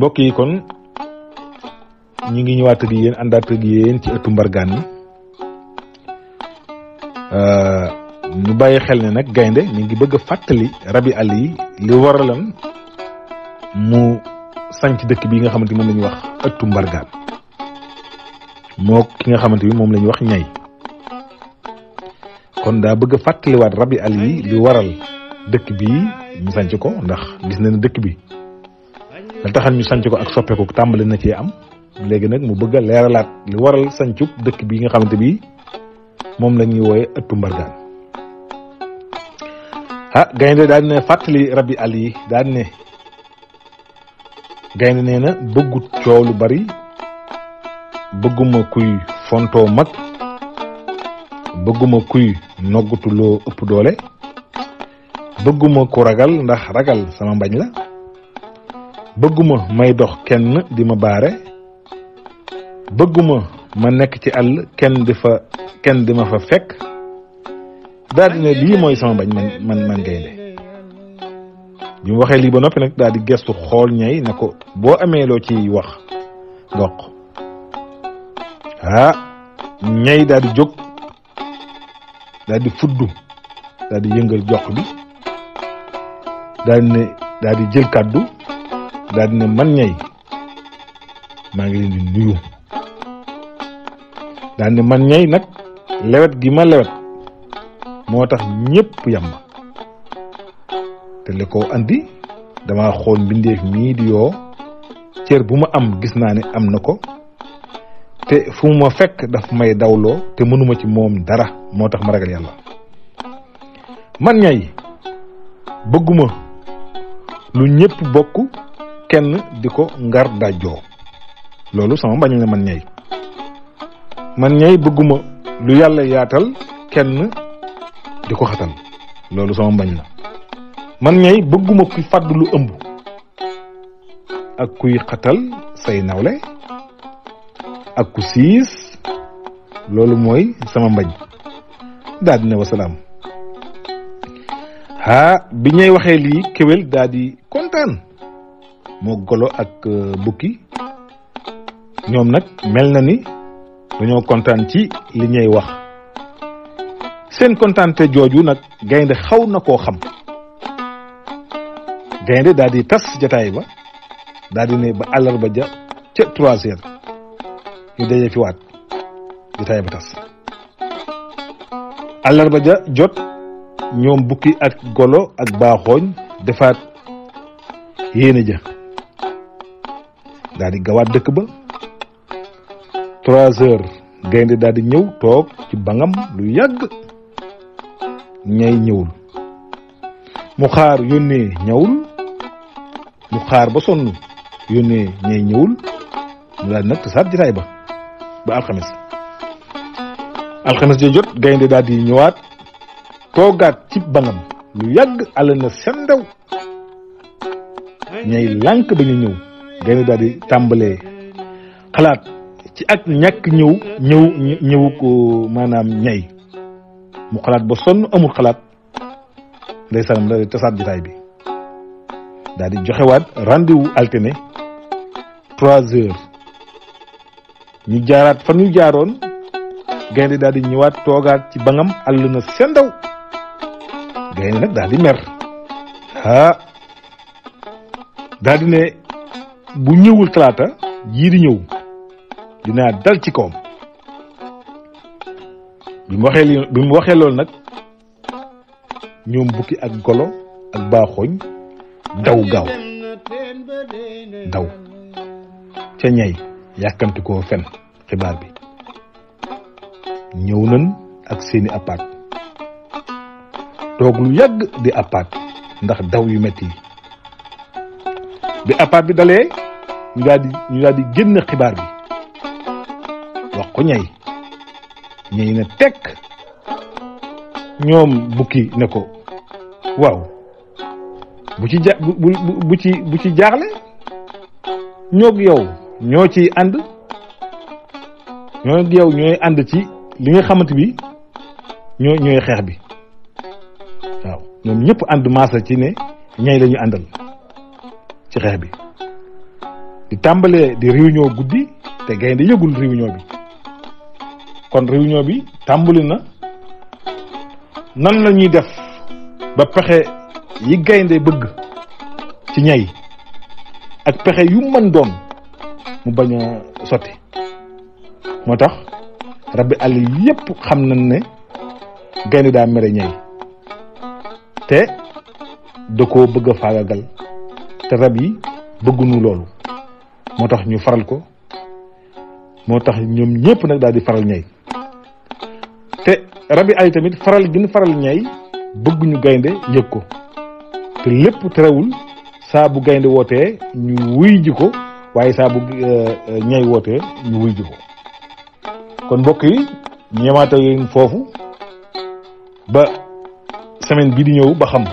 mbokk yi kon ñi ngi ñëwaat ak yéen àndaat ak yéen ci ëttu mbargaan yi ñu bàyyi xel ne nag gaynde ñu ngi bëgg a fàttali rabi àll yi li waralan mu sanc dëkk bi nga xamante moom la ñuy wax ëttu mbargaan moo ki nga xamante bi moom la ñuy wax ñay kon daa bëgg a fàttaliwaat rabi àll yi li waral dëkk bi ñu sanc ko ndax gis na ne dëkk bi la taxal ñu sanc ko ak soppeeku tàmbali na cee am léegi nag mu bëgg a leeralaat li waral sancub dëkk bi nga xamante bi moom la ñuy wooye ëttu mbargaan gaynde daal ne fàttali rabi àll yi daal ne gaynde nee na bëggut coow lu bari bëgguma kuy fontoo mag bëgguma kuy noggutuloo ëpp doole bëgguma ku ragal ndax ragal sama mbañ la bëgguma may dox kenn di ma baare bëgguma ma nekk ci àll kenn di ma fa fekk daal di ne lii mooy sama bañ man gaynde bi mu waxee lii ba noppi nag daal di gestu xool ñay ne ko boo amee loo ci wax nga wax ñay daal di jóg daal di fuddu daal di yëngal jox bi daal di jël kàddu daal di ne man ñay maa ngi leen di nuyu daal ne man ñay nag lewet gi ma lewet moo tax ñëpp yàmb te li ko andi dama xool mbindeef mii di yoo cër bu ma am gis naa ne am na ko te fu ma fekk daf may dawloo te mënuma ci moom dara moo tax ma ragal yàlla man ñay bëgguma lu ñëpp bokk kenn di ko ngar dajjoo loolu sama mbañ la man ñay bëgguma lu yàlla yaatal kenn di ko xatal loolu sama mbañ la man ñay bëgguma kuy fàdd lu ëmb ak kuy xatal say nawle ak ku siis loolu mooy sama mbañ daal di ne wasalaam bi ñay waxee lii kéwél daal di kontaan moo golo ak bukki ñoom nag mel na ni dañoo kontaan ci li ñay wax seen kontaante jooju nag gaynde xaw na koo xam gaynde daal di tas jataay ba daal di ne ba àllarba ja ca 3 heures ñu daje fi waat jataay ba tas àllarba ja jot ñoom bukki ak golo ak baaxooñ defaat yéene ja daal di gawaat dëkk ba 3 heures gaynde daal di ñëw toog ci bangam lu yàgg ñay ñëwul mu xaar yónnee ñëwul mu xaar ba sonn yónnee ñay ñëwul mu daal di nag tasaat jataay ba alxames ja jot gaynde daal di ñëwaat toogaat ci bangam lu yàgg àll na sendaw ñay lànk ba ñu ñëw gaynde daal di tàmbalee xalaat ci ak ñàkk ñëw ko maanaam ñay mu xalaat ba sonn amul xalaat ndeysaanam daal di tasaat jotaay bi daal di joxewaat rendez-vous alterné 3 heures ñu jaaraat fa ñu jaaroon gaynde daal di ñëwaat toogaat ci bangam àll na sendaw gaynde nag daal di mer daal di ne bu ñëwul talaata jii di ñëw dinaa dal ci kawam bi mu waxee loolu nag ñoom bukki ak golo ak baaxooñ daw gaaw daw ca ñay yàkkamti koo fen xibaar bi ñëw nañ ak seeni appaat toog lu yàgg di appaat ndax daw yu metti yi bi appaat bi dalee ñu daal di génn xibaar bi wax ko ñay ne tekk ñoom bukki ne ko waaw bu ci jaaxle ñoog yow ñoo ci ànd ñoog yow ñooy ànd ci li nga xamante bi ñooy xeex bi waaw ñoom ñëpp ànd maasa ci ne ñay lañu àndal ci xeex bi di tàmbalee di réunion guddi te gaynde yëgul réunion bi kon réunion bi tàmbali na nan la ñuy def ba pexe yi gaynde bëgg ci ñay ak pexe yu mën doon mu bañ a sotti moo tax rabbi àll yépp xam nañ ne gaynde daa mere ñay te da koo bëgg a faagagal te rab yi bëgguñu loolu moo tax ñu faral ko moo tax ñoom ñépp nag daal di faral ñay te rabi àll tamit faral gi ñu faral ñay bëgguñu gaynde yëg ko te lépp terewul saa bu gaynde wootee ñu wuy ji ko waaye saa bu ñay wootee ñu wuy ji ko kon mbokk yi ñëwaat ak yéen foofu ba semaine bii di ñëw ba xam